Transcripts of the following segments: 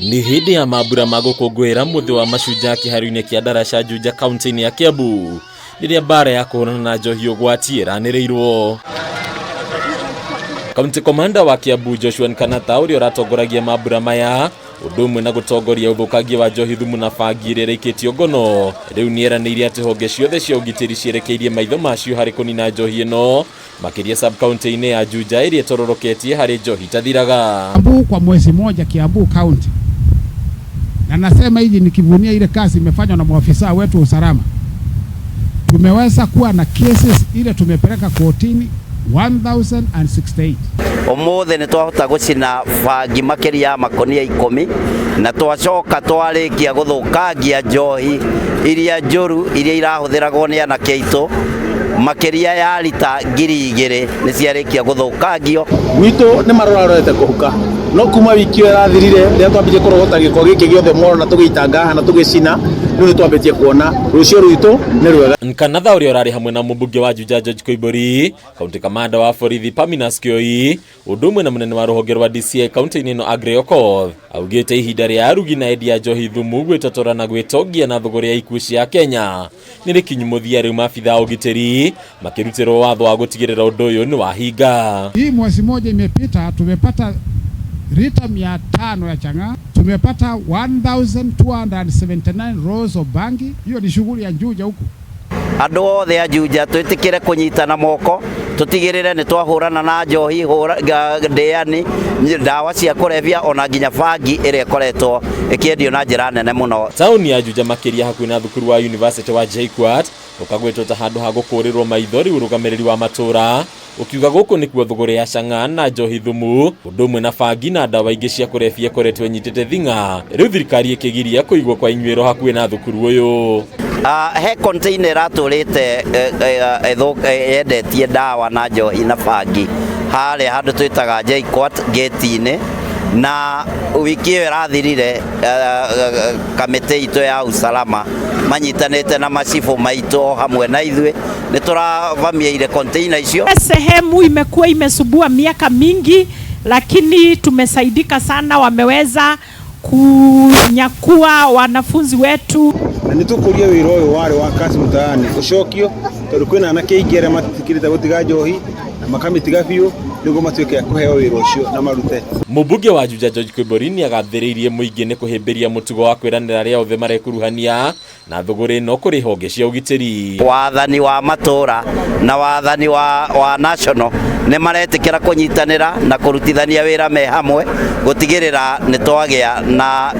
Nĩ hĩndĩ ya mambura ma gũkũngũĩra mũthĩ wa mashujaa kĩharo-inĩ kĩa Ndaraca Juja kaunti-inĩ ya Kiambu rĩrĩa mbara ya kũhũrana na njohi ũgwati ĩranĩrĩirwo. Kaunti Commander wa Kiambu Joshua Nkanatha ũrĩa ũratongoragia mambura maya ũndũ ũmwe na gũtongoria ũthũkangia wa njohi thumu na bangi ĩrĩa ĩraikĩtio ngono rĩu nĩeranĩire atĩ honge ciothe cia ũgitĩri cierekeirie maitho macio harĩ kũnina njohi ĩno makĩria sub-county-inĩ ya Juja ĩrĩa ĩtororoketie harĩ njohi itathiraga. Kiambu kwa mwezi moja Kiambu County, na nasema hivi nikivunia ile kazi imefanywa na maafisa wetu wa usalama, tumeweza kuwa na cases ile tumepeleka kotini 1068. Umuthi nĩ twahota gũcina bangi makĩria ya makonia 10 na twacoka twarĩkia gũthũkangia njohi iria njũru iria irahũthĩragwo nĩ anake aitũ makĩria ya rita 2000 nĩ ciarĩkia gũthũkangio. Gwitũ nĩ marorarorete kũhuka no kuma wiki ĩyo ĩrathirire rĩrĩa twambirie kũrogota gĩko gĩkĩ gĩothe mworona tũgĩitanga haha na tũgĩcina rĩu nĩ twambĩtie kuona rũciũ rwitũ nĩ rwega. Nkanatha ũrĩa ũrarĩ hamwe na mũmbunge wa Juja George Koimburi, kaunti kamanda wa borithi Paminas Kioi, ũndũ ũmwe na mũnene wa rũhonge rwa DCI kaunti-inĩ ĩno Aggrey Okoth, augĩte ihinda rĩa arugi na endia njohi thumu gwĩtotora na gwĩtongia na thũgũrĩ ya ikuũ cia Kenya nĩ rĩkinyu mũthia rĩu maabitha a ũgitĩri makĩrutĩrwo watho wa gũtigĩrĩra ũndũ ũyũ nĩ wahinga. Hii mwezi moja imepita, tumepata lita 500 ya chang'aa, tumepata 1279 rolls of bangi. Hiyo ni shughuli ya Juja huku. Andũ othe a Juja twĩtĩkĩre kũnyitana moko tũtigĩrĩre nĩ twahũrana na njohi ndĩani ndawa cia kũrebia ona nginya bangi ĩrĩa ĩkoretwo ĩkĩendio na njĩra nene mũno. Taũni ya Juja makĩria hakuhĩ na thukuru wa University wa JKUAT ũkagwetwo ta handũ ha gũkũrĩrwo maitho rĩu ũrũgamĩrĩri wa matũra ũkiuga gũkũ nĩkuo thũgũrĩ ya chang'aa na njohi thumu ũndũ ũmwe na bangi na ndawa ingĩ cia kũrebia ĩkoretwo ĩnyitĩte thing'a rĩu thirikari ĩkĩgiria kũigwo kwa inyuĩro hakuhĩ na thukuru ũyũ. He container ĩratũrĩte yendetie ndawa na njohi na bangi harĩa handũ twĩtaga JKUAT gate-inĩ na wiki ĩyo ĩrathirire kamĩtĩ itũ ya usalama manyitanĩte na macibũ maitũ o hamwe na ithuĩ nĩ tũravamiaire container icio. Sehemu imekuwa imesumbua miaka mingi, lakini tumesaidika sana, wameweza kunyakua wanafunzi wetu. Na nĩ tũkũria wĩra ũyũ warĩ wa kazi mtaani ũcokio tondũ kwĩna anake aingĩ arĩa matikĩrĩte gũtiga njohi na makamĩtiga biũ nĩguo matuĩke a kũheo wĩra ũcio na marute. Mũmbunge wa Juja George Koimburi nĩagathĩrĩirie mũingĩ nĩ kũhĩmbĩria mũtugo wa kwĩranĩra arĩa othe marekuruhania na thũgũrĩ ĩno kũrĩ honge cia ũgitĩri. Wathani wa matũra na wathani wa national nĩ maretĩkĩra kũnyitanĩra na kũrutithania wĩra me hamwe gũtigĩrĩra nĩ twagĩa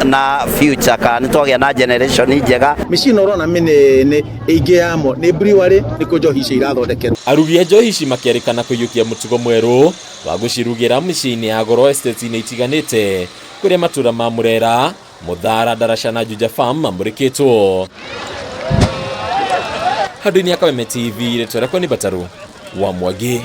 na future kana nĩ twagĩa na generation njega. Mĩciĩ ĩno ũrona mĩnene ĩingĩ yamo nĩ brewery nĩkuo njohi icio irathondekerwo. Arugi a njohi ici makĩarĩkana kũiyũkia mũtugo mwerũ wa gũcirugĩra mĩciĩ-inĩ ya goro estate-inĩ itiganĩte kũrĩa matũra ma Murera, Muthara, Ndaraca na Juja Farm mamũrĩkĩtwo. Handũ-inĩ ya Kameme TV, rĩtwa rĩakwa nĩ Bataru wa Mwangi.